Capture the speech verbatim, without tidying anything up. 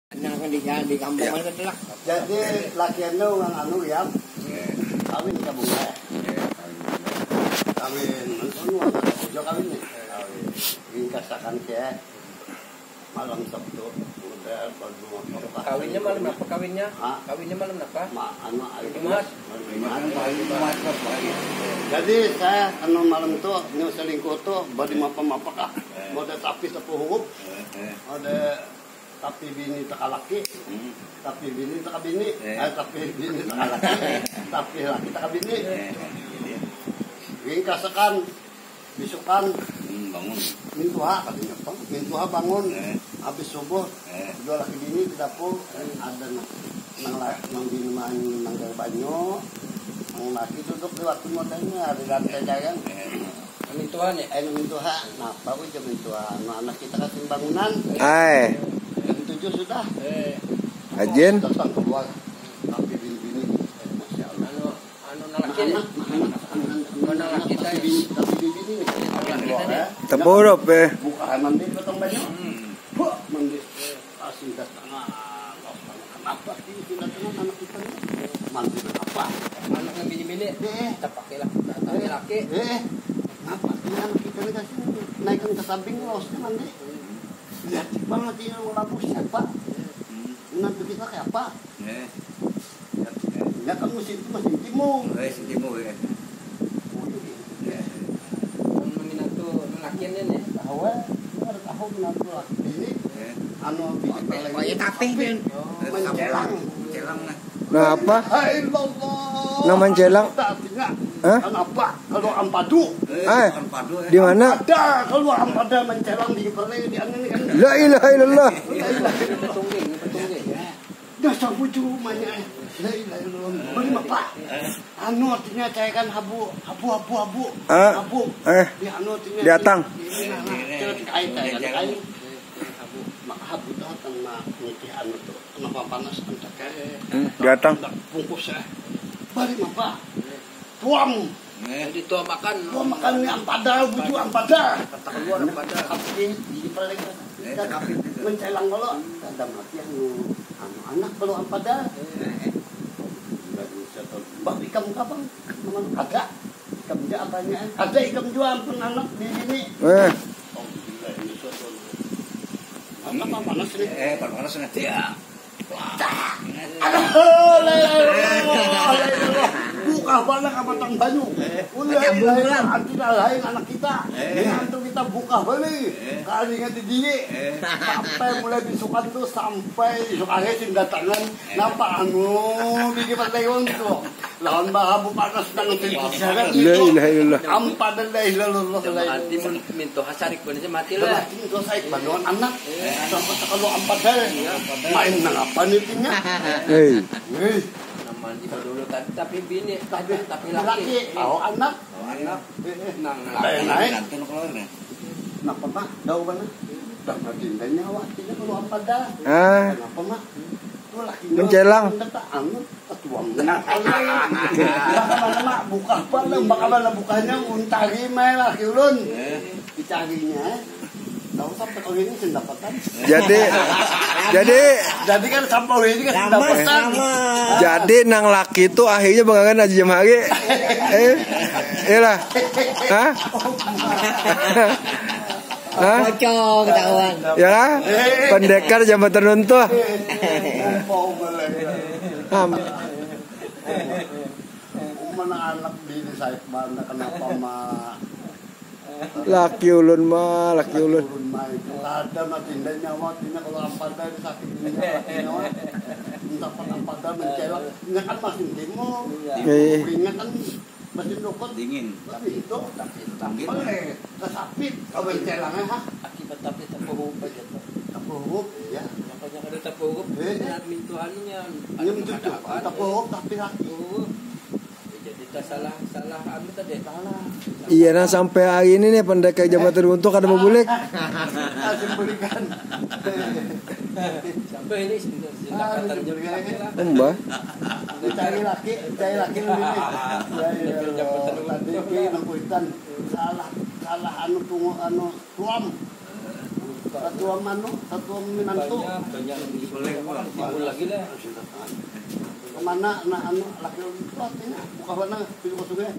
Nah, kan di, di kampung kan adalah. Jadi lakiannya orang anu ya, kawin ke bunga. Kawin, anu, anu, anu, kawin nih. Kawin. Ringkasakan ke malam Sabtu, udah berdua. Kawinnya malam apa kawinnya? Hah? Kawinnya malam apa? Ma, anu, hari Jumat. Hari Jumat. Jadi saya anu malam tuh, nyu selingkuh tuh, badi mapa-mapa kah? Ada tapi tepuhup, ada tapi bini teka laki, tapi bini teka bini, eh, tapi bini teka laki, tapi laki teka bini. Ringkasakan, bisukan, hmm, bangun. Mintuha katanya, Bang. Mintuha bangun. Eh. Habis subuh, eh, dua laki bini di dapur, eh, ada nang, nang la-, nang bini main nang banyu, nang laki duduk di waktu modalnya, ada gantai dagang. Eh. Mintuha nih. Eh, mintuha, napa ujar mintuha? Anu, anak kita kasih bangunan. Ai. Jam tujuh sudah. Eh. Ajin. Datang keluar. Tapi bini-bini, eh, Masya Allah. Anu, anu nang laki nih. Anak, anak, anak, anak, anak, tapi bini, tapi bini nih. Anak kita nih. Tepurup, eh. Buka mandi, potong banyu. Hmm. Buah, mandi. Kasih datang, ah, kenapa sih datang anak kita nih? Mandi kenapa? Anak nang bini-bini. Eh. Kita pakai lah, kita pakai laki. Eh. Kenapa sih anak kita nih kasih naikkan ke samping, losnya mandi? Lihat, Bang, hatinya mau labu siapa? Hmm. Menantu kita kayak apa? Eh. Ya, kan musim itu musim timun. Eh, musim timun, ya. Oh, iya, iya. Ya. Mun minantu lalakiannya nih. Tahu, eh. Lu ada tahu minantu laki ini? Eh. Anu, bikin paling. Oh, iya, tapi, Bin. Oh. Mencelang. Mencelang, nah. Nah, apa? Hai, Allah. Nah, mencelang. Kita artinya, hah? Kan apa? Kalau ampadu. Eh, ampadu, eh. Di mana? Ada, kalau ampada mencelang di kepala, di anu ini kan. La ilaha illallah. La ilaha illallah. Betul, betul. Dasar bujur umanya, eh. La ilaha illallah. Beri apa? Anu artinya cai kan habu, habu, habu, habu. Ah, habu. Eh. Di anu artinya diatang. Di, di, nah, nah, cai, cai, cai, cai. Habu. Maka habu tu kena nitih anu tu. Kenapa panas, antak, eh. Hmm, diatang. Antak bungkus, eh. Bari apa? Tuam. Eh. Jadi tuam makan. Tuam makan ni ampada, buju ampada. Kata keluar ampada. Tapi di paling. Eh, kan tapi itu. Mencelang kalau ada mati anu, anu anak kalau ampada. Eh. Mbak ikam kapan? Ada. Ikam dia apanya? Ada ikam jua ampun anak di sini. Eh. Alhamdulillah, ini suatu. Mantap, panas nih. Eh, panas nih. Ya. Aduh, la ilaha illallah, la ilaha illallah. Buka balik ka batang banyu. Ulah, la ilaha illallah, antina lain anak kita. Ini hantu kita buka balik. Kalingan di diri. Sampai mulai bisukan tu sampai isuk hari sing datangan. Napa anu di kipas lewang tu? Lawan bahabu panas nang pintu syarat. La ilaha illallah. Ampada la ilaha illallah. Dalam hati mun mintuha sarik banar mati lah. Dalam hati mintuha sarik banar anak. Iya. Sampai sakalu ampada. Iya. Main nang apa nih timnya? Hei. Hei. Nang mandi dulu tadi, tapi bini, tapi, tapi laki. Laki. Tahu anak. Tahu anak. Eh, eh. Nang laki. Naik. Napa mah? Tahu mana? Dah mati nyawa, tidak perlu ampada. Ah. Kenapa mah? Tuh laki mencelang. Anu. Atuang. Nah, kalau ini, baka mana, Mak? Buka apa lah? Baka mana bukanya? Untari mai lah, ulun. Dicarinya. Tahu sampai kalau ini sendapatan. Jadi, jadi, jadi kan sampai ini kan sendapatan. Jadi nang laki tu akhirnya bangangan aja jam hari. Eh, iyalah. Hah? Hah? Pocong ketahuan. Ya lah, pendekar jambatan runtuh. Am. Mana anak bini saya mana kenapa mah? Laki ulun mah, laki ulun. Ulun mah itu kada mah tinda nyawa, tinda kalau ampada sakit tinda laki nyawa. Entah pernah pada mencelak, nya kan masih timur. Eh. Keringat kan Batin dukun. Dingin. Tapi itu, tapi itu. Mungkin. Boleh. Kesapit. Kalau celangnya, ha? Akibat tapi tapahup aja tuh. Tapahup, ya. Makanya ada tapahup. Eh, eh. Nah, mintu anunya. Ini mintu tuh. Tapahup, tapi lagi. Oh. Ya, jadi tak salah, salah anu tadi. Salah. Iya, nah, sampai hari ini nih, pendekar jambatan runtuh kada babulik. Kasih berikan. Sampai ini sendapatan jam. Embah. Cari laki, cari laki dulu nih. Ya, ya, ya. Tadi ki nang kuitan salah, salah anu tunggu anu tuam. Satu anu, satu minantu. Banyak, banyak. Timbul lagi lah. Kemana anak anu laki itu artinya buka mana pintu ke sungai.